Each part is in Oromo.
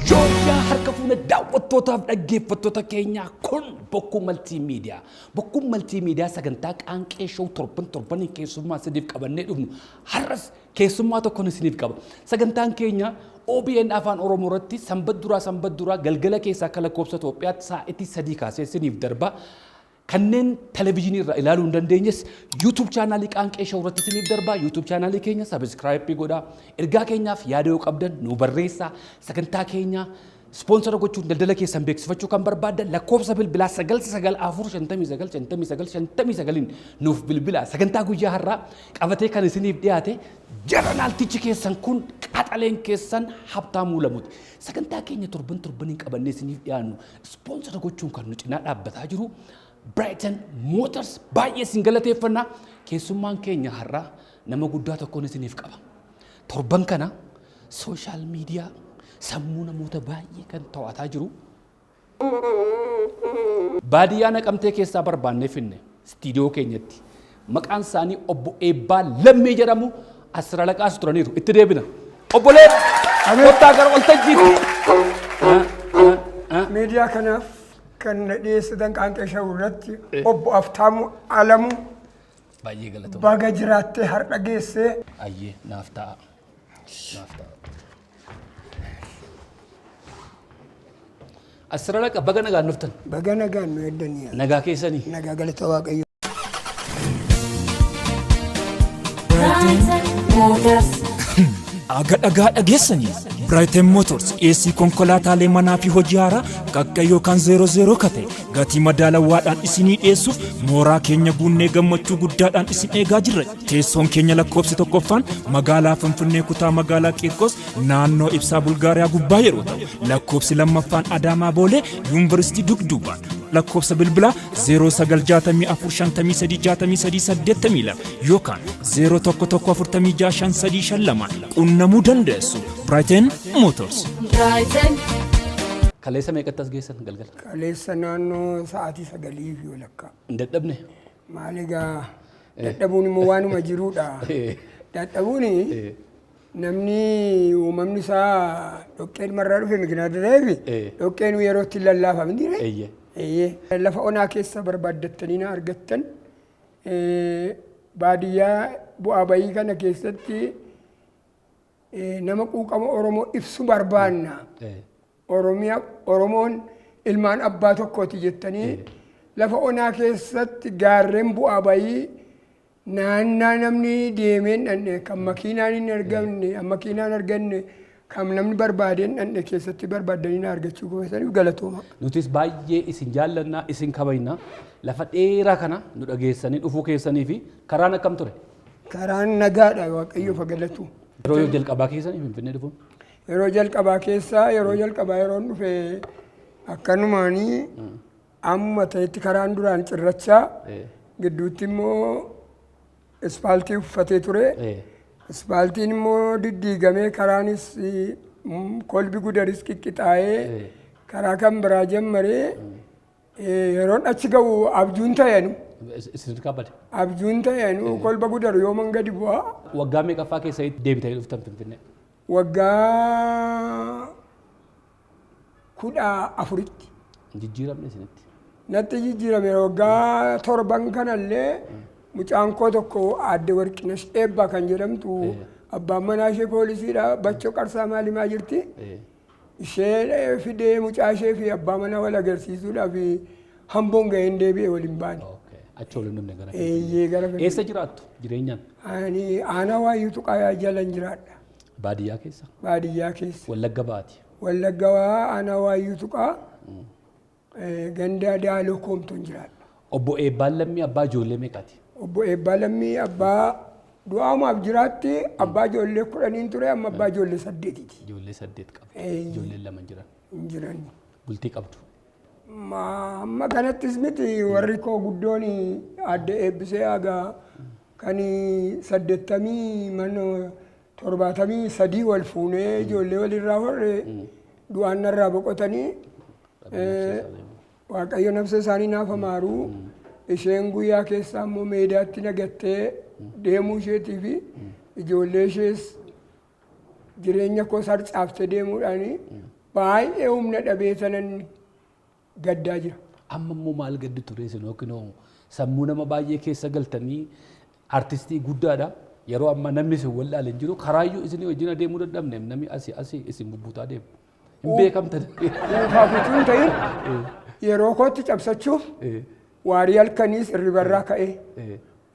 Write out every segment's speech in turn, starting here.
Joorjiyaa harka fuune daawwattootaaf dhaggeeffattoota keenyaa kun Bokkuu Maltii Miidiyaa. Bokkuun Maltii Miidiyaa sagantaa qaanqee show torban torbaniin keessummaa isiniif qabannee dhufnu har'as keessummaa tokkon isiniif qaba. Sagantaan keenya OBN Afaan Oromoo irratti sanbat duraa sanbat duraa galgala keessaa akka lakkoofsa Itoophiyaatti sa'aatii 3 kaasee isiniif darba. Kanneen televizyinii irraa ilaaluu hin dandeenyes YouTube chaanaalii Qaanqee Show irratti isiniif darba. YouTube chaanaalii keenya sabiskiraayipii godhaa. Ergaa keenyaaf yaada yoo qabdan nu barreessaa. Sagantaa keenya ispoonsara gochuun daldala keessan beeksifachuu kan barbaaddan lakkoofsa bilbilaa 994 59 59 59 nuuf bilbilaa. Sagantaa guyyaa har'aa qabatee kan isiniif dhiyaate jaranaaltichi keessan kun qaxaleen keessan Habtaamuu Lamuuti. Sagantaa keenya torban torbaniin qabannee isiniif dhiyaannu ispoonsara gochuun kan nu cinaa dhaabbataa jiru Brighton Motors baay'ee isin galateeffanna. Keessummaan keenya har'aa nama guddaa tokkoon isiniif qaba. Torban kana sooshaal miidiyaa sammuu namoota baay'ee kan to'ataa jiru. Baadiyyaa Naqamtee keessaa barbaannee finne istiidiyoo keenyatti. Maqaan isaanii obbo Eebbaa Lammii jedhamu asirra laqaas turaniiru. Itti deebina. Obbolee kottaa gara waltajjiitti. Miidiyaa kanaaf kan na dhiyeessitan Qaanqee Shaw irratti obbo Aftaamuu Alamuu Baay'ee galatooma. baga jiraattee har'a geessee. Ayyee naaf ta'a. Naaf ta'a. Asirra laqa baga nagaan dhuftan. Baga nagaan nu eddanii. Nagaa keessanii. Nagaa galata Waaqayyo. Brighton Motors. Aga dhagaa dhageessanii Brighton Motors dhiyeessii konkolaataalee manaa fi hojii haaraa qaqqa yookaan 00 kate gatii madaalawaadhaan isinii dhiyeessuuf mooraa keenya guunnee gammachuu guddaadhaan isin eegaa jirra. Teessoon keenya lakkoofsi tokkoffaan magaalaa Finfinnee kutaa magaalaa Qiirqos naannoo ibsaa Bulgaariyaa gubbaa yeroo ta'u lakkoofsi lammaffaan Adaamaa Boolee Yuunivarsiitii Dugduubaan lakkoofsa bilbilaa 0964536382 yookaan 0114655352 qunnamuu dandeessu. Brighton Motors. Brighton. Kaleessa meeqatti as geessan galgala? Kaleessa naannoo sa'aatii sagalii fi walakkaa. Hin dadhabne? Maal egaa dadhabuun immoo waanuma jiruudha. Dadhabuun namni uumamni isaa dhoqqeen marraa dhufe mikinaata ta'eef dhoqqeen yeroo itti lallaafa miti ree? Eeyyee. Lafa onaa keessa barbaaddattanii na argattan baadiyyaa bu'aa bayii kana keessatti nama quuqama Oromoo ibsu barbaanna. Oromiyaa Oromoon ilmaan abbaa tokkooti jettanii lafa onaa keessatti gaarreen bu'aa bayii naannaa namni deemee hin dhandhe kan makiinaan hin argamne kan makiinaan arganne kan namni barbaadee hin dhandhe keessatti barbaaddanii na argachuu keessaniif galatooma. Nutis baay'ee isin jaallanna, isin kabajna. Lafa dheeraa kana nu dhageessanii dhufuu keessanii fi karaan akkam ture? Karaan nagaadha Waaqayyoof haa galatu. Yeroo jalqabaa keessanii Finfinnee dhufuun? Yeroo jalqabaa keessa yeroo jalqabaa yeroon dhufe akkanumaanii amma ta'etti karaan duraan cirrachaa gidduutti immoo ispaaltii uffatee ture. Ispaaltiin immoo diddiigamee karaanis kolbi gudaris qiqqixaa'ee karaa kan biraa jammaree yeroon achi ga'u abjuun ta'e anu. Isin harkaa bade. Abjuun ta'e anu kolba gudaru yooman gadi bu'a. Waggaa meeqaffaa keessa deebitanii dhuftan Finfinnee? Waggaa 14tti. Hin jijjiiramne isinitti? Natti jijjiirame waggaa torban kanallee mucaan koo tokko aadde Warqinash Eebbaa kan jedhamtu abbaan manaa ishee poolisiidha. Bachoo Qarsaa maalimaa jirti. Ishee fidee mucaa ishee fi abbaa manaa wal agarsiisuudhaaf hamboon ga'een deebi'e waliin baane. Okay. Achi waliin dhumne gara Eeyyee gara Finfinnee. Eessa jiraattu jireenyaan? Ani aanaa Waayyuu Tuqaa jalan jiraadha. Baadiyyaa keessa? Baadiyyaa keessa. Wallagga Bahaati. Wallagga Bahaa aanaa Waayyuu Tuqaa ganda Daaloo Koomtoon jiraadha. Obbo Eebbaan Lammii abbaa ijoollee meeqaati? Obbo Eebbaa Lammii abbaa du'aamaaf jiraatti abbaa ijoollee 10n ture amma abbaa ijoollee saddeetiiti. Ijoollee saddeet qaba. Eeyyee. Ijoolleen lama hin jiran. Hin jiran. Bultii qabdu. Amma kanattis miti warri koo guddoon aadde Eebbisee Aagaa kan saddeettamii mana 73 wal fuunee ijoollee walirraa horre du'aan narraa boqotanii Waaqayyo nafsa isaanii naaf hamaaru. Isheen guyyaa keessaa immoo meedaatti na gattee deemuu isheetii fi ijoollee ishees jireenya koo sarcaaftee deemuudhaan Baay'ee humna dhabee sanan gaddaa jira. Amma immoo maal gaddi ture isin yookiin sammuu nama baay'ee keessa galtanii artistii guddaadha. Yeroo ammaa namni isin wallaale hin jiru, karaayyuu isinii wajjin adeemuu dadhabne, namni asii asii isin bubbutaa deemu. Hin beekamtan. Dhuunfaaf utuu hin ta'in yeroo kootti cabsachuuf waarii halkaniis hirribarraa ka'ee,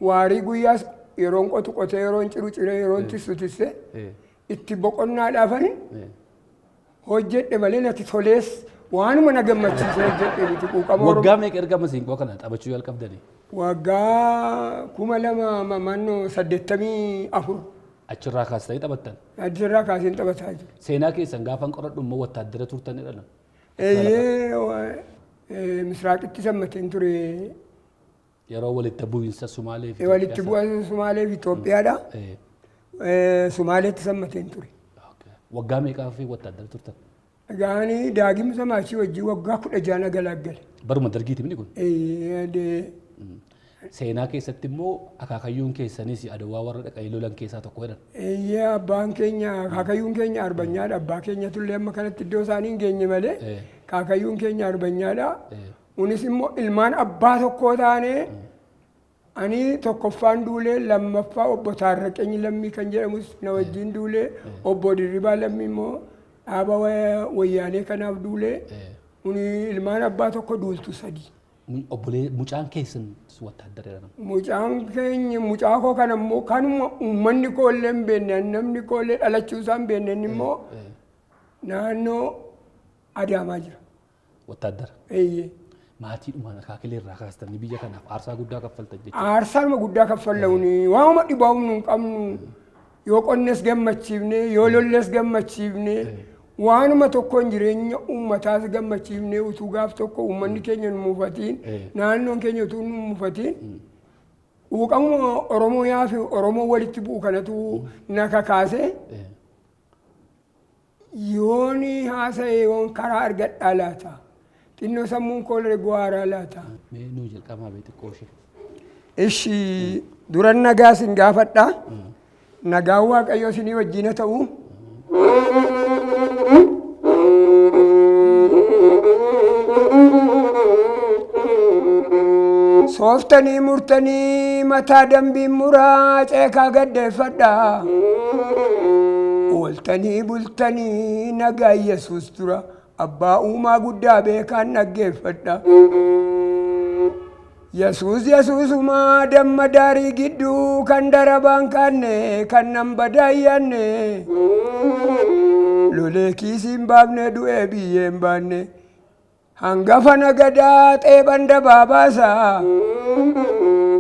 waarii guyyaas yeroon qotu qotee, yeroon ciru ciree, yeroon tissu tissee, itti boqonnaadhaafani hojjedhe malee natti tolees waanuma na gammachiise hojjedhe miti, quuqama Oromoo. Waggaa meeqa erga masiinqoo kana taphachuu jalqabdanii? Waggaa 2084. Achirraa kaastanii taphattan. Achirraa kaaseen taphataa jiru. Seenaa keessan gaafan qoradhu immoo wattaaddara turtanidha. Eeyyee, Misraaqitti sammateen ture. Yeroo walitti bu'iinsa Sumaalee fi Walitti bu'insa Sumaalee fi Itoophiyaadha. Sumaaleetti sammateen ture. Waggaa meeqaa fi wattaaddara turtan? Gaanii daagim samaachii wajjin waggaa 16 na galaggale. Baruma dargiiti mini kun. Seenaa keessatti immoo akaakayyuun keessanis Adawaa warra dhaqanii lolan keessaa tokko jedhan. Eeyyee, abbaan keenya, akaakayyuun keenya arbanyaadha. Abbaa keenyatu illee amma kanatti iddoo isaanii hin geenye malee akaakayyuun keenya arbanyaadha. Kunis immoo ilmaan abbaa tokkoo taanee, ani tokkoffaan duulee, lammaffaa obbo Taarraqeenyi Lammii kan jedhamus na wajjin duulee, obbo Dirribaa Lammii immoo dhaaba wayyaanee kanaaf duulee. Kuni ilmaan abbaa tokko duultu sadi. Obbolee mucaan keessan wattaaddara jedhama. Mucaan keenya, mucaa koo kana immoo kanuma uummanni koo illee hin beekne, namni koo illee dhalachuu isaa hin beekne, inni immoo naannoo Adaamaa jira. Wattaaddara. Eeyyee. Maatiidhumaan akaakilee irraa kaastanii biyya kanaaf aarsaa guddaa kaffaltan jechuudha. Aarsaanuma guddaa kaffalla'uuni waanuma dhibaa'u nu hin qabnu, yoo qonnes gammachiifne, yoo lolles gammachiifne, waanuma tokkoon jireenya uummataas gammachiifne, utuu gaaf tokko uummanni keenya nu mufatiin, naannoon keenya utuu nu mufatiin, quuqamuma Oromoo yaafi Oromoo walitti bu'u kanatu na kakaase. Yooni haasa'e yoon karaa argadhaa laata? Xinnoo sammuun koo gwaaraa laata? Mee nuu jalqabaa bee xiqqoo ishee. Ishi, duran nagaa isin gaafadha. Nagaan Waaqayyoo isinii wajjin haa ta'u. Sooftanii murtanii mataa dambiin muraa ceekaa gaddeeffadha. Ooltanii bultanii nagaa Yesuus dura abbaa uumaa guddaa beekaan dhaggeeffadha. Yesuus Yesuusumaa damma daarii gidduu kan darabaan kaanne, kan nan badaa yaanne, lolee kiisii hin baafne, du'ee biyyee hin baanne, hangafa nagadaa xeephan dabaa baasa,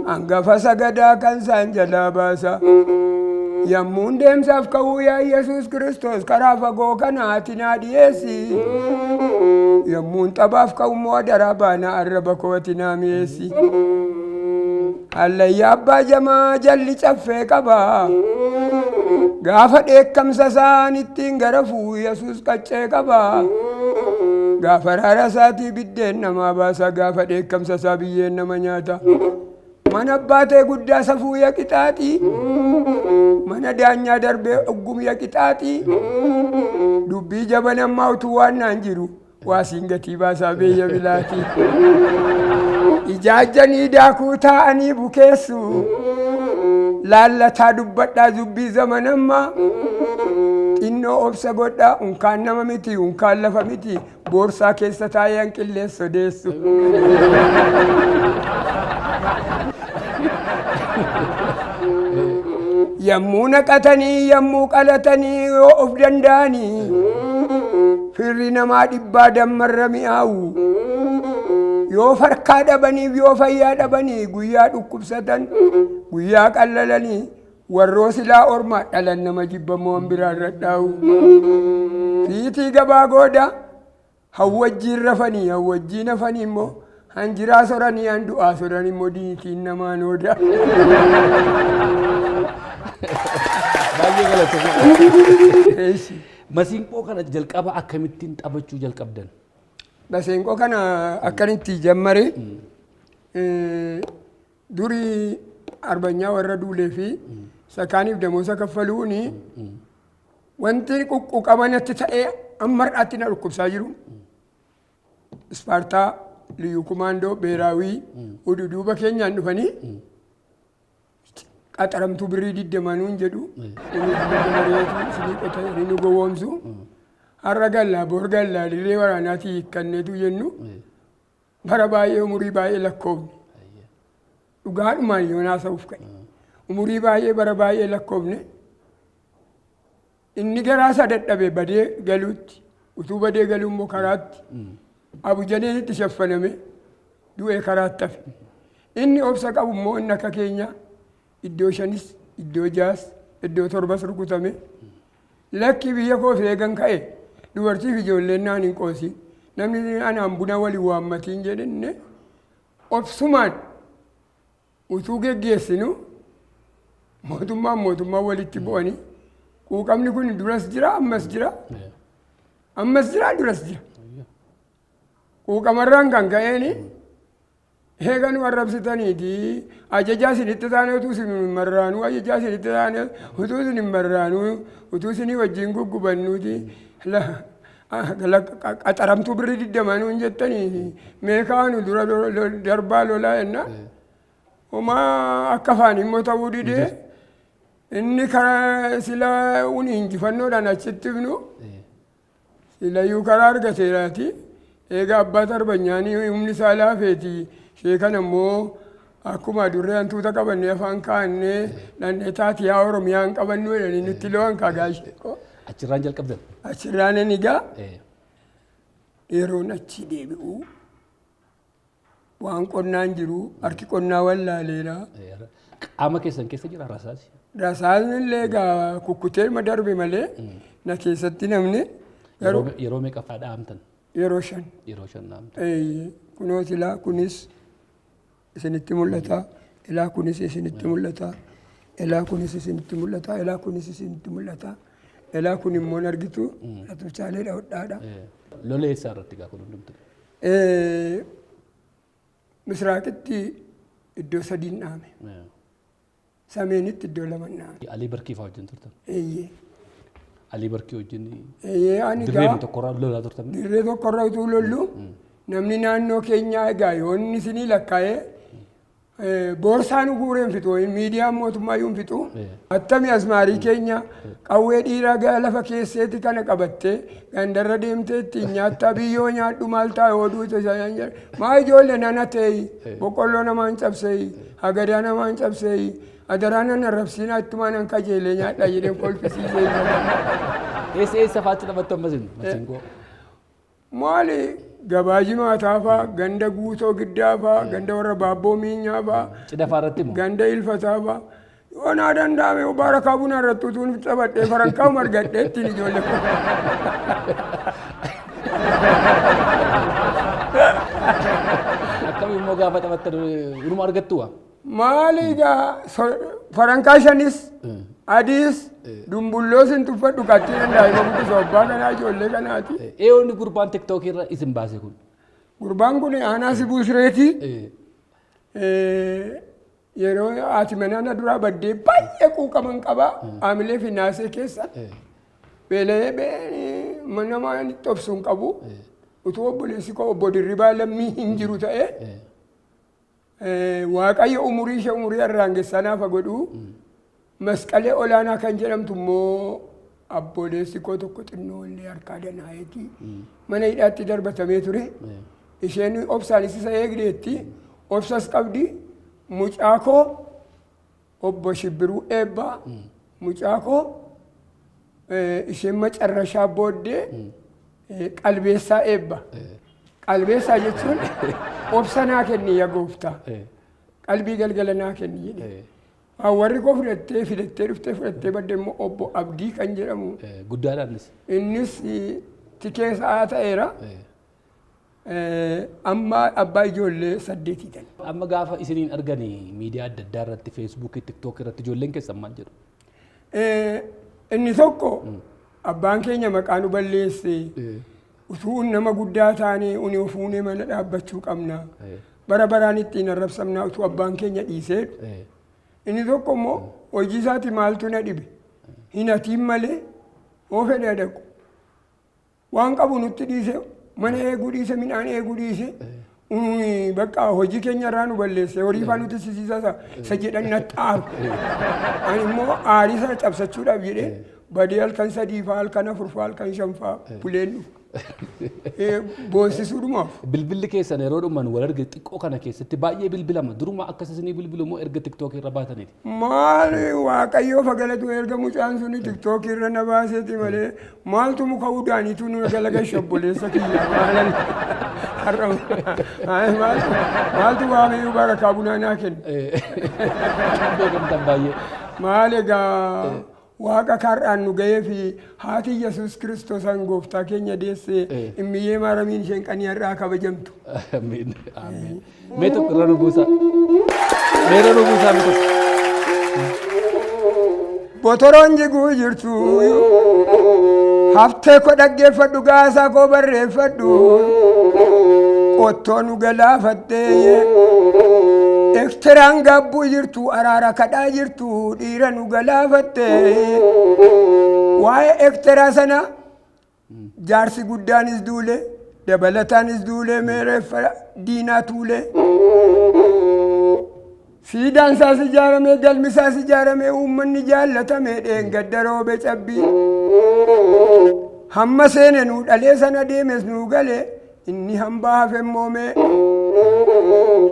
hangafa sagadaa kan isaan jalaa baasa. Yammuun deemsaaf ka'uu, yaa Yesuus Kiristoos, karaa fagoo kana ati naa dhiyeessi. Yammuun taphaaf ka'u immoo adaraa baanaa arraba koo ati naa mi'eessi. Hallayyaa abbaa jamaa jalli caffee qaba. Gaafa dheekkamsa isaan ittiin garafuu Yesuus qaccee qaba. Gaafa araara isaatii biddeen namaa baasa, gaafa dheekkamsa isaa biyyeen nama nyaata. Mana abbaa ta'e guddaa safuu ya qixaaxii. Mana daanyaa darbee oggum ya qixaaxii. Dubbii jaban ammaa utuu waan naan jiru waasiin gatii baasaa beeyya bilaati. Ijaajjanii daakuu taa'anii bukeessu. Laallataa dubbadhaa dubbii zaman ammaa. Xinnoo obsa godhaa, unkaan nama miti, unkaan lafa miti, boorsaa keessa taa'ee hanqillees sodeessu. Yommuu naqatanii, yommuu qalatanii, yoo of danda'anii, firri namaa dhibbaa dammarra mi'aawu. Yoo farkaa dhabaniif, yoo fayyaa dhabanii, guyyaa dhukkubsatan, guyyaa qallalanii, warroo silaa ormaa dhalan nama jibbamoo biraan radhaa'u. Fiitii gabaa gooda hawwajjiin rafanii, hawwajjiin hafanii immoo hanjiraa soranii, han du'aa soran immoo diinitiin namaan ooda. Baay'ee galatoomaa. Masiinqoo kana jalqaba akkamittiin taphachuu jalqabdan? Maseenqoo kana akkanitti jammare, durii arbanyaa warra duulee fi sakaaniif damoosa kaffaluuni wanti quqquqama natti ta'ee amma har'aatti na dhukkubsaa jiru. Ispaartaa Liyyuu Kumaandoo Beeraawii ududuuba keenyaan dhufanii qaxaramtuu birrii 20 nuun jedhu. Inni gabareetu isinii qota jedhanii nu gowwoomsu. Har'a gallaa bor gallaa dirree waraanaatii hiikkanneetu jennu bara baay'ee umurii baay'ee lakkoofne. Dhugaadhumaan yoo naasa'uuf ka'e. Umurii baay'ee bara baay'ee lakkoofne. Inni garaa isaa dadhabe badee galuutti utuu badee galuu immoo karaatti abujaneen itti shaffaname du'ee karaatti hafe. Inni obsa qabu immoo inni akka keenya iddoo shanis, iddoo ja'as, iddoo torbas rukutame. Lakki, biyya koof eegan ka'e dubartiif ijoolleen naan hin qoosin. Namni anaan buna waliin waammatiin jedhenne obsumaan utuu geggeessinu mootummaan mootummaan walitti bu'anii quuqamni kun duras jira, ammas jira, ammas jira, duras jira. Quuqamarraan kan ka'eeni eega nu arrabsitaniiti, ajajaa isinitti taane utuu isin hin marraanuu, ajajaa isinitti taane utuu isin hin marraanuu, utuu isinii wajjin guggubannuuti qaxaramtuu birrii 20 nuun jettanii meekaa nu dura darbaa lolaa jennaan homaa akka afaan immoo ta'uu didee inni karaa sila uni injifannoodhaan achitti ibnu silayyuu karaa argateeraati. Egaa abbaa tarbanyaanii humni isaa laafeeti. Ishee kana immoo akkuma adurree hantuuta qabannee afaan kaa'annee dhandhee taati yaa Oromiyaan qabannu jedhanii nutti lo'an kagaa ishee. Achirraan jalqabdan. Achirraan inni egaa yeroon achi deebi'u waan qonnaan jiru harki qonnaa wallaaleera. Qaama keessan keessa jira rasaasi? Rasaasni illee egaa kukkutee ma darbe malee na keessatti namni garuu Yeroo meeqaffaa dhaamtan? Yeroo shan. Yeroo shan dhaamtan. Eeyyee, kunoos ilaa kunis isinitti mul'ata, ilaa kunis isinitti mul'ata, ilaa kunis isinitti mul'ata, ilaa kunis isinitti mul'ata, ilaa kun immoo hin argitu atuchaaleedha hodhaadha. Lola eessaa irratti gaa kun hundumtu? Misraaqitti iddoo sadiin dhaame, sameenitti iddoo lama dhaame. Alii Barkii fa'aa wajjin turtan. Eeyyee. Alii Barkii wajjin Eeyyee, ani dirree egaa tokkorraa lolaa turtan. Dirree tokkorra utuu lollu namni naannoo keenyaa egaa yoo inni isinii lakkaa'ee boorsaa nu guuree hin fixu, miidiyaan mootummaa iyyuu hin fixu. Attami asmaarii keenya qawwee dhiiraa gara lafa keesseeti kana qabattee gandarra deemtee ittiin nyaattaa biyyoo nyaadhu maal ta'a yoo duute isaan jedhe. Maa ijoollee nana ta'e boqqolloo namaan cabsee hagadaa namaan cabsee adaraa nan arrabsiinaa ittumaa nan kajeelee nyaadhaa jedheen kolfisiisee. Eessa eessa fa'aatti taphattu ammas hin masiinqoo? Maali, gabaa jimaataa faa, ganda guutoo giddaa faa, ganda warra baabboo miinyaa faa, Cidha fa'aa irratti moo? Ganda ilfataa faa. Yoo naa danda'ame baarakaa buna irratti utuun taphadhee farankaa margadhee ittiin ijoollee koo. Akkami immoo gaafa taphattan inuma argattu waa? Maali egaa farankaa shanis adiis dumbulloos hin tuffadhu kattiin daa'ima guddisu abbaa kanaa ijoollee kanaati. Eeyoonni gurbaan TikTokii irra isin baase kun? Gurbaan kun aanaa sibuu sireetii. Yeroo haati manaa na duraa baddee baay'ee quuqaman qaba. Haamilee fi naasee keessa. Beela'ee bee nama itti obsu hin qabu. Utuu obboleessi koo obbo Dirribaa Lammii hin jiru ta'ee Waaqayyo umurii ishee umurii arraangessaa naaf haa godhu. Masqalee olaanaa kan jedhamtu immoo obboleessi koo tokko xinnoo illee harkaa danaa'eeti. Mana hidhaatti darbatamee ture. Isheen obsaanis isa eegdeetti. Obsas qabdi. Mucaa koo obbo Shibbiruu Eebbaa mucaa koo isheen macarrashaa booddee qalbeessaa eebba. Qalbeessaa jechuun obsa naa kenni yaa gooftaa. Qalbii galgala naa kenni jedhe. Warri koo fudhattee fidattee dhuftee fudhattee badde immoo obbo Abdii kan jedhamu. Guddaadhaanis. Innis tikee sa'aa ta'eera. Amma abbaa ijoollee saddeetii ta'e. Amma gaafa isiniin arganii miidiyaa adda addaa irratti, Feesbuukii, TikTokii irratti ijoolleen keessan maal jedhu? Inni tokko abbaan keenya maqaa nu balleesse, utuu nama guddaa taanee uni fuunee mana dhaabbachuu qabna. Bara baraan ittiin arrabsamnaa utuu abbaan keenya dhiisee. Inni tokko immoo hojii isaati maaltu na dhibe hin hatiin malee hoo fedhe dhaqu. Waan qabu nutti dhiise, mana eeguu dhiise, midhaan eeguu dhiise. Bakka hojii keenya irraa nu balleesse, horii faa nuti sisiisa isa jedhan natti aaru. Ani immoo aarii sana cabsachuudhaaf jedhee badee halkan 3 faa, halkan 4 faa, halkan 5 faa buleen dhufa. Boossisuudhumaaf. Bilbilli keessan yeroo dhuman wal arge xiqqoo kana keessatti baay'ee bilbilama. Duruma akkas isinii bilbilu moo erga TikTok irra baataniiti? Maal, Waaqayyoo fagalatu, erga mucaan suni TikTok irra na baaseeti malee maaltu muka udaaniitu nu galagasha, obboleessa kiyya, maalan har'a maaltu waamee barakaa bunaa naa kenna. Beekamtan baay'ee. Maal egaa, Waaqa kar'aan nu ga'ee fi haati Yesuus Kiristoos gooftaa keenya deessee Immiyyee Maaramiin isheen qanii har'aa kabajamtu. Amiin. Amiin. Mee tokko irra nu buusaa. Mee irra nu buusaa mee tokko. Botoroon jiguu jirtu haftee ko dhaggeeffadhu, gaasaa koo barreeffadhu. Qottoo nu galaafattee ektiraan gaabbuu jirtu, araara kadhaa jirtu, dhiira nu galaafattee. Waa'ee ektiraa sana jaarsi guddaanis duule, dabalataanis duule, meereeffa diinaa tuule. Siidaan isaas ijaarame, galmi isaas ijaarame, uummanni jaallatame, dheengadda roobe cabbii. Hamma seene nuu dhalee, sana deemes nuu gale, inni hambaa hafe moomee.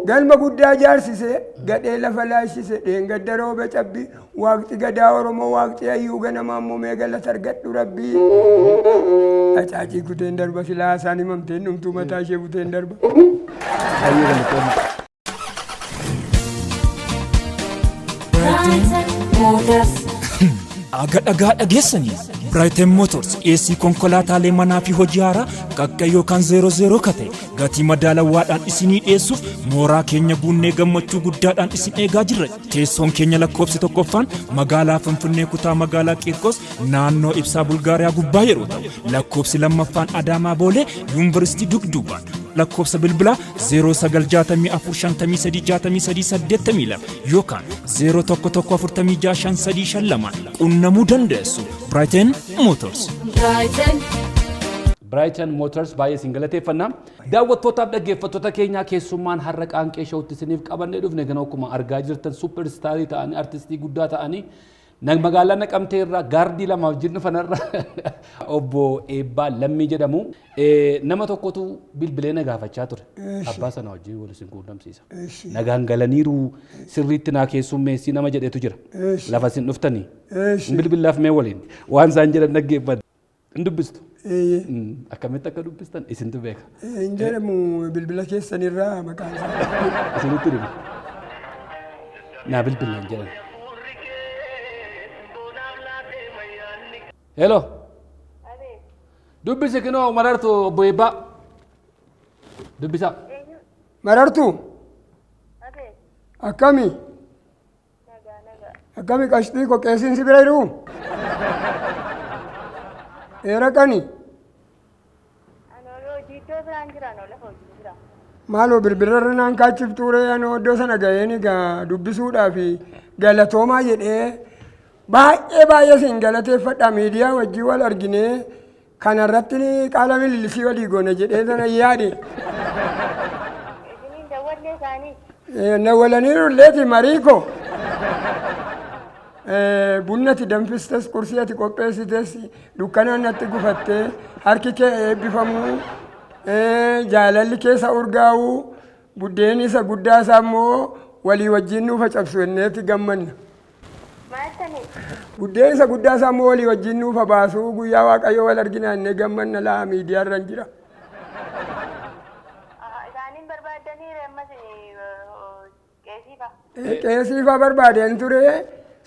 Galma guddaa ijaarsise, gadhee lafa laashise, dheengadda roobe cabbii. Waaqti gadaa Oromoo, waaqti hayyuu ganamaan moomee, galata argadhu Rabbii. Acaacii kuteen darba, silaa isaan himamteen dhumtuu mataa ishee buteen darba. Baay'ee galatooma. Brighton Motors. Aga dhagaa dhageessanii, Brighton Motors dhiyeessii konkolaataalee manaa fi hojii haaraa qaqqa yookaan 00 kate gatii madaalawaadhaan isinii dhiyeessuuf mooraa keenya guunnee gammachuu guddaadhaan isin eegaa jirra. Teessoon keenya lakkoofsi tokkoffaan magaalaa Finfinnee, kutaa magaalaa Qiirqos, naannoo Ibsaa Bulgaariyaa gubbaa yeroo ta'u, lakkoofsi lammaffaan Adaamaa Boolee, Yuunivarsiitii Dugduubaan, lakkoofsa bilbilaa 0964536382 yookaan 011465352 qunnamuu dandeessu. Brighton Motors. Brighton. Brighton Motors, baay'ee isin galateeffanna. Daawwattootaaf dhaggeeffattoota keenyaa, keessummaan har'a Qaanqee Showtti isiniif qabannee dhufne kana akkuma argaa jirtan superstarii ta'anii, artistii guddaa ta'anii, magaalaa Naqamtee irraa gaardii lamaaf jinnu fanarra obbo Eebbaa Lammii jedhamu. Nama tokkotu bilbilee na gaafachaa ture. Abbaa sana wajjin wal isin quunnamsiisa. Nagaan galaniiru, sirriitti naa keessummeessii nama jedhetu jira. Lafa isin dhuftanii. Bilbilaaf mee waliin waan isaan jedhan dhaggeeffadha. Hin dubbistu. Akkamitti akka dubbistan isintu beeka. Hin jedhamu bilbila keessanirraa maqaan isaa. Isinitti dhimi. Naa bilbilaan jedhan. Hello. Dubbisi kinoo, Marartu, obbo Eebbaa. Dubbisaa. Marartu, akkami? Akkami qashtii ko, qeesiin si bira jiru? Eera qani? Maaloo, bilbilarra naan kaachiftuure, anoo iddoo sana ga'een egaa dubbisuudhaaf galatoomaa jedhee baay'ee baay'ee sin galateeffadha. Miidiyaa wajjin wal arginee kanarratti qaala mililisii walii goone jedhee sana yaade. Isiniin dawwallee isaanii. Na walaniiru illeeti marii ko. Bunna ati danfistes, qursii ati qopheessites, dukkanaan natti gufattee, harki kee eebbifamuu, jaalalli keessa urgaa'uu, buddeenni isa guddaa isaa immoo walii wajjin nuuf cabsu jenneeti gammanna. Maaltanii? Buddeen isa guddaa isaa immoo walii wajjin nuuf baasuu, guyyaa Waaqayyo wal argina jennee gammanna, laa miidiyaa irra hin jira. Isaaniin barbaaddanii ammas qeesiifa. Qeesiifaa barbaadeen ture,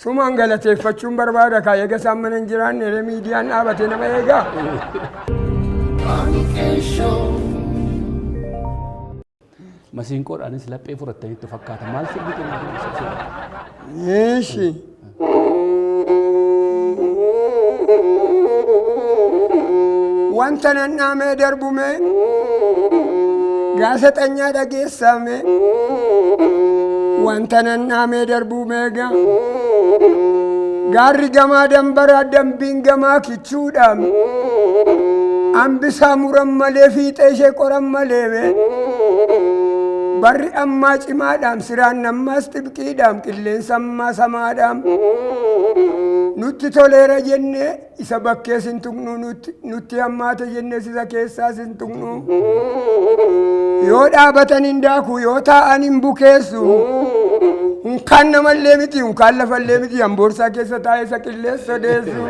sumaan galateeffachuun barbaada kaa, eega isaan mana hin jiraanne eree miidiyaan dhaabatee nama eegaa. Qaanqee. Masiinqoodhaanis laphee fudhattanitti fakkaata. Maal sirbi kenna? Ishi. Wanta nan dhaamee darbume gaazexanyaa dhageessame, wanta nan dhaamee darbume gaa, gaarri gamaa dambaraa, dambiin gamaa kichuudha. Hambisaa muran malee fiixee ishee qoran malee mee. Barri ammaa cimaadhaam siraan ammaas xibqiidhaam qilleensa ammaa samaadhaam. Nutti toleera jennee isa bakkees hin tuqnu nutti hammaate jennees isa keessaas hin tuqnu. Yoo dhaabatan hin daaku yoo taa'an hin bukeessu. Unkaan namallee miti unkaan lafallee miti hamboorsaa keessa taa'ee isa qilleessa sodeessu.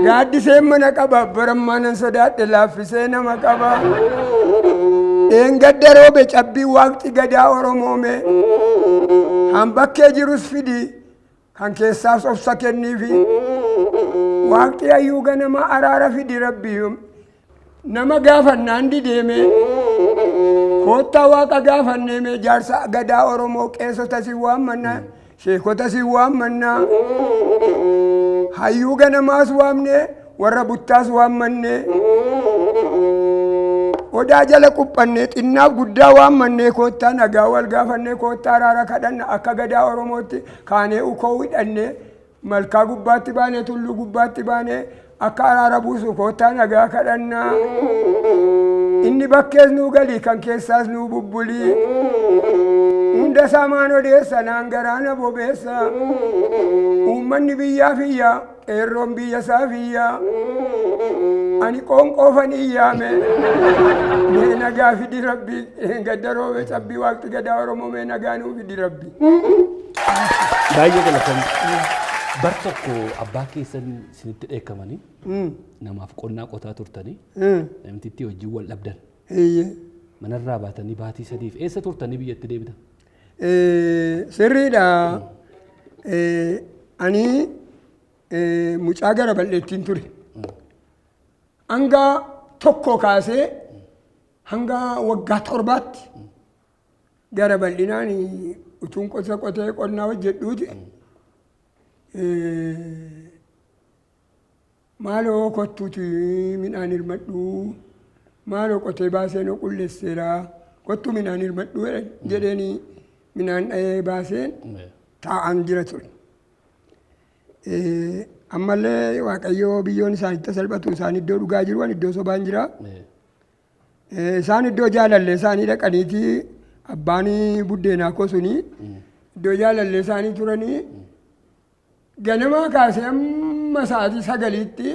Gaaddiseen mana qaba barammaa nan sodaadhe laaffisee nama qaba. Dheengadda roobe cabbii waaqti gadaa Oromoome. Hambakkee jirus fidi kan keessaas obsa kenniifi. Waaqti hayyuu ganama araara fidi rabbi. Nama gaafannaan dideeme. Koottaa waaqa gaafanneeme jaarsa gadaa Oromoo qeessota si waammanna sheekota si waammanna. Hayyuu ganamaas waamne warra buttaas waammanne. Odaa jala quphanne xinnaaf guddaa waammanne koottaa nagaa wal gaafanne koottaa araara kadhanna akka gadaa Oromootti kaanee ukoo hidhanne malkaa gubbaatti baane tulluu gubbaatti baane akka araara buusu koottaa nagaa kadhanna. Inni bakkees nuu galii kan keessaas nuu bubbulii. Hunda isaa maan odeessa naan garaa na bobeessa. Uummanni biyyaa fiyya qeerroon biyya isaa fiyya. Ani qoonqoofan iyyaame. Mee nagaa fidi rabbi gadda roobe cabbii waaqti gadaa Oromoo mee nagaa nuu fidi rabbi. Baay'ee galatoomi. Bar tokko abbaa keessan isinitti dheekkamanii namaaf qonnaa qotaa turtanii namtittii wajjin wal dhabdan. Manarraa baatanii baatii sadiif eessa turtanii biyyatti deebitan? Sirriidha. Ani mucaa gara bal'eettiin ture. Hanga tokko kaasee hanga waggaa torbaatti gara bal'inaan utuun qota qotee qonnaa hojjedhuuti. Maaloo kottuuti midhaan hirmadhu maaloo qotee baasee nu qulleesseera kottuu midhaan hirmadhu jedheeni midhaan dha'ee baaseen taa'an jira ture. Ammallee Waaqayyoo biyyoon isaanitti salphatu isaan iddoo dhugaa jiru ani iddoo sobaan jira. Isaan iddoo jaalallee isaanii dhaqaniiti abbaan buddeenaa koo suni iddoo jaalallee isaanii turanii ganamaa kaasee amma sa'aatii 9tti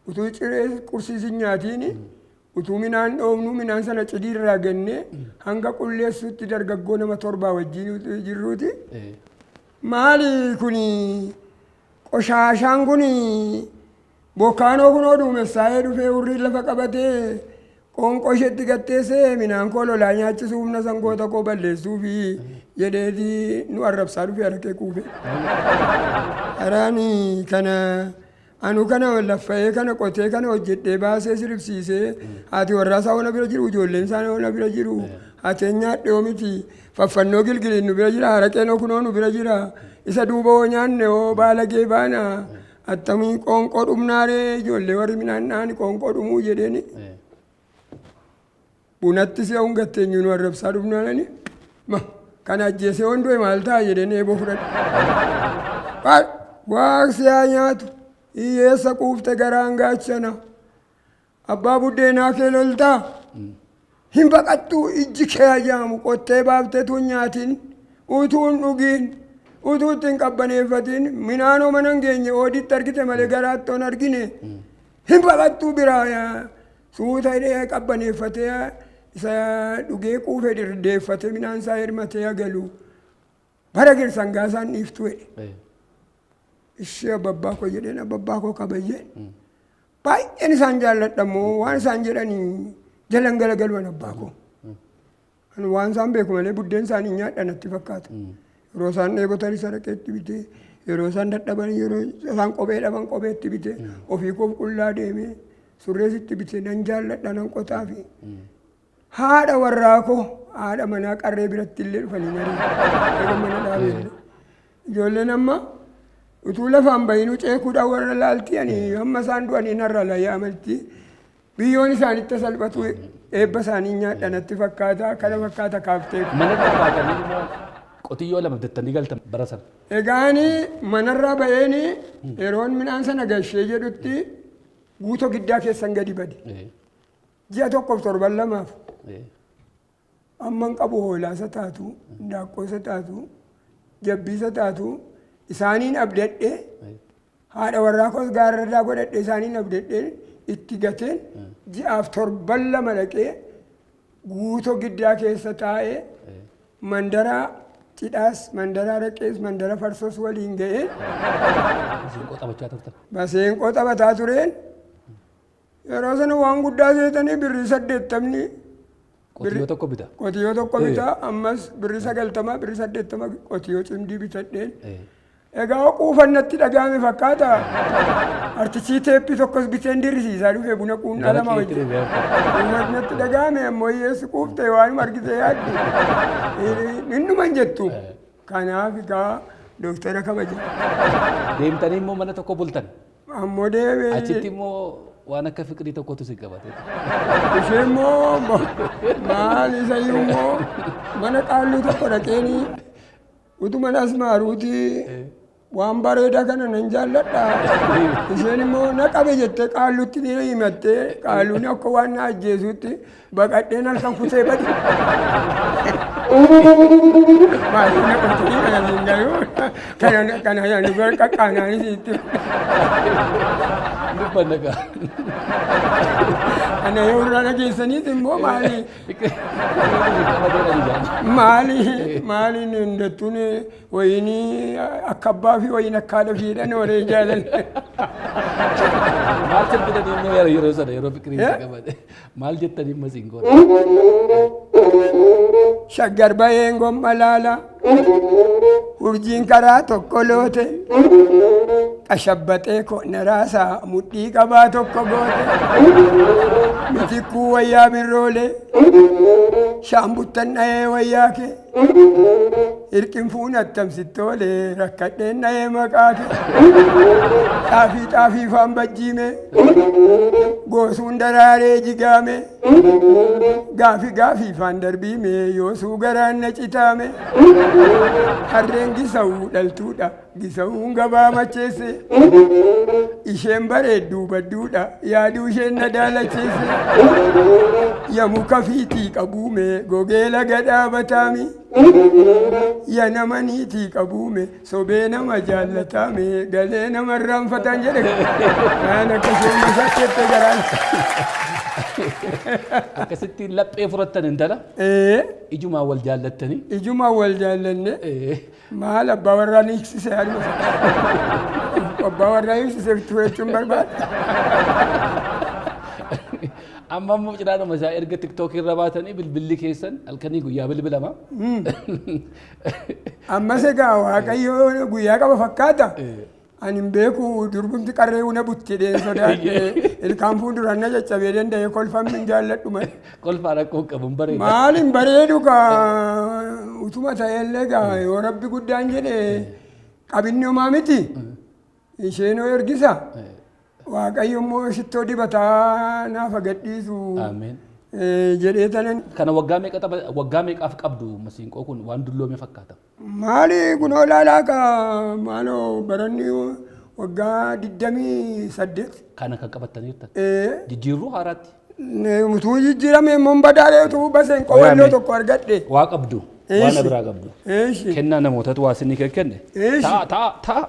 utuu ciree qursiis hin nyaatiin utuu midhaan dhoofnuu midhaan sana cidii irraa gannee hanga qulleessuutti dargaggoo nama torbaa wajjin utuu jirruuti. Maali kuni qoshaashaan kuni Bokkaanoo kunoo duumessaa'ee dhufee hurriin lafa qabatee qoonqoo isheetti gatteessee minaan koo lolaa nyaachisuu humna sangoota koo balleessuufi jedheeti nu arrabsaa dhufe harkee quufe. Karaani kana anu kana laffa'ee kana qotee kana hojjedhee baasee siribsiisee haati warraa isaa ona bira jiru ijoolleen isaa ona bira jiru hateen nyaadhe hoo miti faffannoo gilgiliin nu bira jira haraqeen hoo kunoo nu bira jira isa duuba hoo nyaanne hoo baalagee baana Attamii qoonqoo dhumnaa ree ijoollee warri midhaan dha'ani qoonqoo dhumuu jedheeni. Bunatti si'a hungattee eenyu nu arrabsaa dhufnaanani. Ma kana ajjeesee yoon du'e maal ta'a jedheen eeboo fudhadhe. Waaqsi haa nyaatu hiyyeessa quufte garaan gaachana. Abbaa buddeenaa kee loltaa? Hin baqattuu ijji kee haa jaamu qottee baaftee utuu hin nyaatin utuu hin dhugiin utuu itti hin qabbaneeffatin minaanoo mana hin geenye ooditti argite malee garaatti hin argine hin baqattuu biraa suuta hidhee qabbaneeffatee isa dhugee quufe deeffatee midhaan isaa hirmatee haa galu bara girsangaa isaan dhiiftuu jedhe. Ishee ababbaa koo jedheen ababbaa koo kabajeen. Baay'een isaan jaalladha immoo waan isaan jedhanii jalan galagalu an abbaa koo. Ani waan isaan beeku malee buddeen isaanii nyaadha natti fakkaata. Yeroo isaan dheebotan isa dhaqeetti bitee, yeroo isaan dadhaban yeroo isaan kophee dhaban kopheetti bitee, ofii koof qullaa deemee surrees itti bitee nan jaalladha nan qotaafi. Haadha warraa koo haadha manaa qarree biratti illee dhufanii na reebu. Erga mana dhaabee illee. Ijoolleen amma utuu lafaan bahinuu ceekuudhaan warra laalti ani hamma isaan du'anii narra la yaamalti. Biyyoon isaanitti salphatu eebba isaanii nyaadha natti fakkaata kana fakkaata kaaftee. Manarraa baatanii immoo qotiyyoo lama bitattanii galtan bara sana. Egaani manarraa ba'eeni yeroon midhaan sana gashee jedhutti Guutoo Giddaa keessan gadi bade. Ji'a tokkoof torban lamaaf. Amman qabu hoolaasa taatu, indaaqqoosa taatu, jabbiisa taatu, isaaniin abdadhee, haadha warraa koos gaararraa godhadhee, isaaniin abdadhee itti gateen ji'aaf torban 2 dhaqee Guutoo Giddaa keessa taa'ee, mandaraa cidhaas, mandaraa raqees, mandara farsoos waliin ga'ee. Maseenqoo taphachaa turtan. Maseenqoo taphataa tureen. Yeroo sana waan guddaa seetanii birrii 80ni. Qotiyyoo tokko bita. Qotiyyoo tokko bita, ammas birrii 90, birrii 80 qotiyyoo cimdii bitadheen. Egaa quufan natti dhaga'ame fakkaata. Artistii teeppii tokkos biteen dirrisiisaa dhufe buna quunnaa Gara lama keetti wajjin. deebi'aa jirta. Quufan natti dhaga'ame, ammoo hiyyeessi quufte waanuma argite yaaddi. Innuman jettu. Kanaaf egaa dooktara kabaja. Deemtanii immoo mana tokko bultan. Ammoo deebi'ee. Achitti immoo waan akka fiqirii tokkotu si qabate. Ishee immoo maal isayyuu immoo mana qaalluu tokko dhaqeenii utuma nas maaruuti waan bareedaa kana nan jaalladha. Isheen immoo na qabe jettee qaallutti ni himattee, qaalluun akka waan na ajjeesuutti baqadheen halkan kutee bade. Maaliif na qotanii kana siin garuu kana kana kana gara qaqqaanaanis itti. Dubbanna gaa. Kana yoo irraa dhageessaniis immoo maali maali maali hundattuun wayinii akka abbaa fi wayin akka haadha fiidhan waree jaalala. Maal sirbitanii immoo yeroo sana, yeroo fiqiriin si qabate maal jettanii masiinqoo? Shaggar baheen gomma laala. Urjiin karaa tokko loote. Qashabbaxee ko na raasaa mudhii qabaa tokko goote. Mitikkuu wayyaa birroolee. Shaambuttan dhahee wayyaa kee. Hirqin fuun attamsittoolee rakkadheen dhahee maqaa kee. Xaafii xaafii faan bajjiime. Goosuun daraaree jigaame. Gaafi gaafii faan darbiime yoosuu garaan na citaame. Harreen gisawuu dhaltuudha gisawuun gabaa macheesse. Isheen bareedduu badduudha yaaduu isheen na daalacheesse. Ya muka fiitii qabuume gogee laga dhaabataami. Ya nama niitii qabuume sobee nama jaallataame galee nama irraanfataan jedhe. Waan akka isheen masakkeette garaan. Akkasitti laphee furattan intala. Ee. Ijumaan wal jaallattanii. Ijumaan wal jaallanne. Maal abbaa warraa ni hiiksise haaluma sana. Abbaa warraa hiiksise itti fudhachuun barbaada. Amma immoo cinaadhuma isaa erga tiktookii irra baatanii bilbilli keessan halkanii guyyaa bilbilama. Ammas egaa Waaqayyo guyyaa qaba fakkaata. Ani hin beeku, durbumti qarree una butti jedheen sodaadhe, ilkaan fuulduraan na caccabee danda'ee kolfan hin jaalladhu malee. Kolfaa rakkoo hin qabu, hin bareeda. Maal hin bareedu kaa, utuma ta'ellee gaa yoo rabbi guddaan jedhe qabinni homaa miti. Isheenoo ergisa. Waaqayyo immoo shittoo dibataa naaf haa gadhiisu. Ameen. Jedhee tanan. Kana waggaa meeqa tapha, waggaa meeqaaf qabdu masiinqoo kun? Waan dulloome fakkaata. Maali kunoo ilaalaa kaa, maaloo baranni waggaa 28. Kana kan qabattaniirtan. Ee. Jijjiirruu haaraatti. Utuu jijjiirame immoo hin badaadhe, utuu baseen qowwannoo tokko argadhe. Waa qabdu. Waan Eeshi. biraa qabdu. Eeshi. Kennaa namootatu waa isinii kenne. Eeshi. Ta'a, ta'a, ta'a,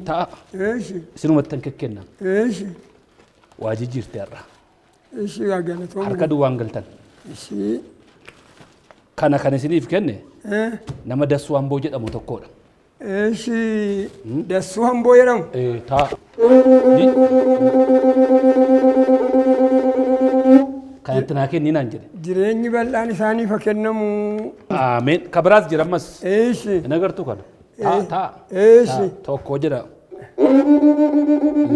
ta'a. Eeshi. Isinumatti kan kenna. Eeshi. Waa jijjiirte har'a. Eeshi yaa galatoomuu. Harka duwwaan galtan. Eeshi. Kana kan isiniif kenne nama Dassuu Amboo jedhamu tokkodha. Eeshi, Dassuu Amboo jedhamu. Ta'a. Kanatti naa kenni naan jedhe. Jireenyi bal'aan isaaniif haa kennamu. Ameen. Ka biraas jira ammas. Eeshi. Hin agartuu kana? Ta'a, ta'a. Eeshi. Ta'a. Tokko jedha.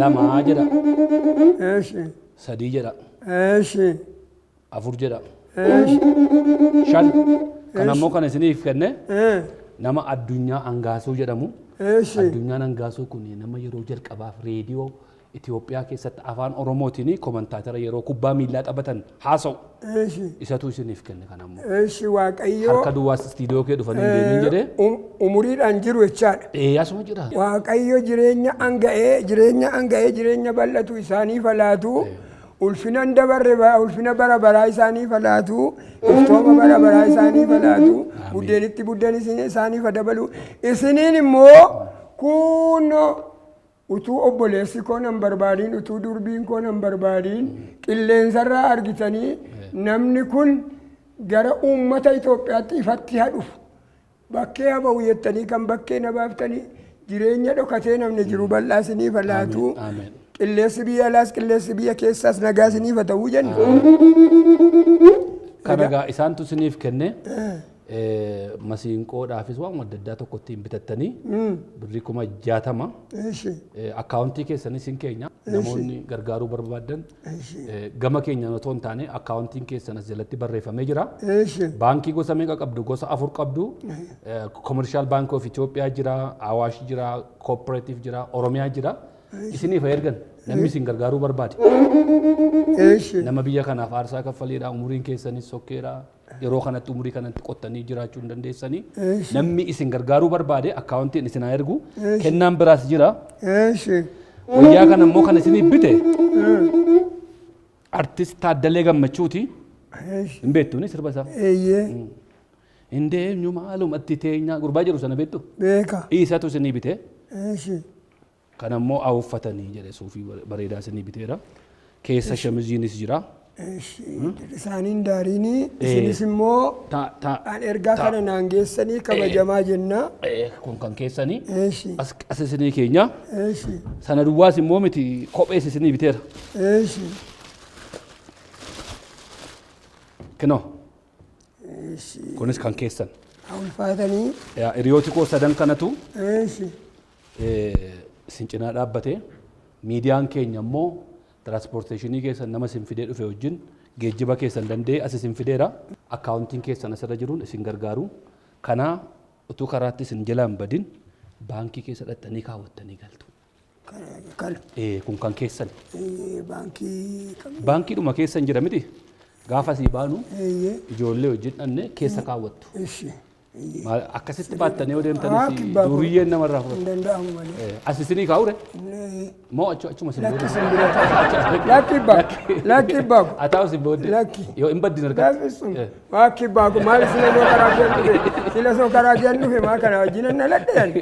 Lama jedha. Eeshi. Sadii jedha. Eeshi. Afur jedha. Eeshi. Shan. Kan ammoo kan isiniif kenne nama Addunyaa Angaasuu jedhamu. Eeshi. Addunyaan Angaasuu kun nama yeroo jalqabaaf reediyoo Itoophiyaa keessatti afaan Oromootiin commentator yeroo kubbaa miillaa taphatan haasa'u. Isatu isiniif kenne kana immoo. Eeshi, Waaqayyoo. Harka duwwaas istiidiyoo kee dhufanii hin deemin jedhee. Umuriidhaan jiru jechaadha. Ee, asuma jira. Waaqayyo jireenya anga'ee, jireenya anga'ee, jireenya bal'atu isaaniif laatu, ulfina hin dabarre, ulfina bara baraa isaaniif laatu, iftooma bara baraa isaaniif laatu, buddeenitti buddeen isaaniif dabalu. Isiniin immoo kunoo utuu obboleessi koo nan barbaadiin, utuu durbiin koo nan barbaadiin, qilleensarraa argitanii namni kun gara uummata Itoophiyaatti ifatti haa dhufu, bakkee haa ba'u jettanii kan bakkee na baaftanii, jireenya dhokatee namni jiru bal'aa isiniif haa laatu. Ameen. Qilleensi biyya alaas, qilleensi biyya keessaas nagaa isiniif haa ta'uu jenna. Kana egaa isaantu isiniif kenne. Masiinqoodhaafis waan adda addaa tokko ittiin bitattanii birrii 60,000. Akkaawuntii keessanis hin keenya, namoonni gargaaruu barbaadan gama keenyaan otoo hin taane akkaawuntiin keessan as jalatti barreeffamee jira. Baankii gosa meeqa qabdu? Gosa afur qabdu. Commercial Bank of Ethiopia jira, Awaash jira, Cooperative jira, Oromiyaa jira. Isiniif haa ergan namni isin gargaaruu barbaade. Nama biyya kanaaf aarsaa kaffaleedha. Umuriin keessanis sokkeera. Yeroo kanatti, umurii kanatti qottanii jiraachuu hin dandeessanii. Namni isin gargaaruu barbaade akkaawuntiin isin haa ergu. Kennaan biraas jira. Wayyaa kana immoo kan isiniif bite artist Taaddalee Gammachuuti. Hin beektuuni sirba isaa? Eeyyee. Hin deemnu maalumatti teenya gurbaa jedhu sana beektu? Beeka. Isatu isinii bite. Kana immoo haa uffatanii jedhe, suufii bareedaa isinii biteera. Keessa shamiziinis jira. Eeshi. Isaaniin daariinii isinis immoo an ergaa kana naan geessanii kabajamaa jenna. Kun kan keessanii. As isinii keenya. Sana duwwaas immoo miti, kophees isinii biteera. Kinoo. Kunis kan keessan. Haa ulfaatanii. Yaa, hiriyooti koo sadan kanatu isin cinaa dhaabbate. Miidiyaan keenya immoo transportation keessan nama isin fidee dhufe wajjin geejjiba keessan danda'ee as isin fideera. Akkaawuntiin keessan asirra jiruun isin gargaaru. Kanaa utuu karaatti isin jalaan badin baankii keessa dhattanii kaawwattanii galtu. Kana. Kun kan keessan. Baankii kam? Baankiidhuma keessan jira miti. Gaafa asii baanu ijoollee wajjin dhanne keessa kaawwattu. Eshi. Akkasitti baattanii yoo Haa, deemtanis kibbaa kun. duriyyeen namarraa Hin fudhatu. danda'amu malee. As isinii kaa'ure? Moo achuma isin Lakki booda? isin bira ta'a. Lakki baku. Lakki baku. Haa ta'u, isin booddee. Lakki. Yoo hin baddin harkatti. Gaafi sun. Waa kibbaa kun maal, sila soo karaa kiyyan dhufe. Sila soo karaa kiyyan dhufe, maa kana wajjin na ladhean.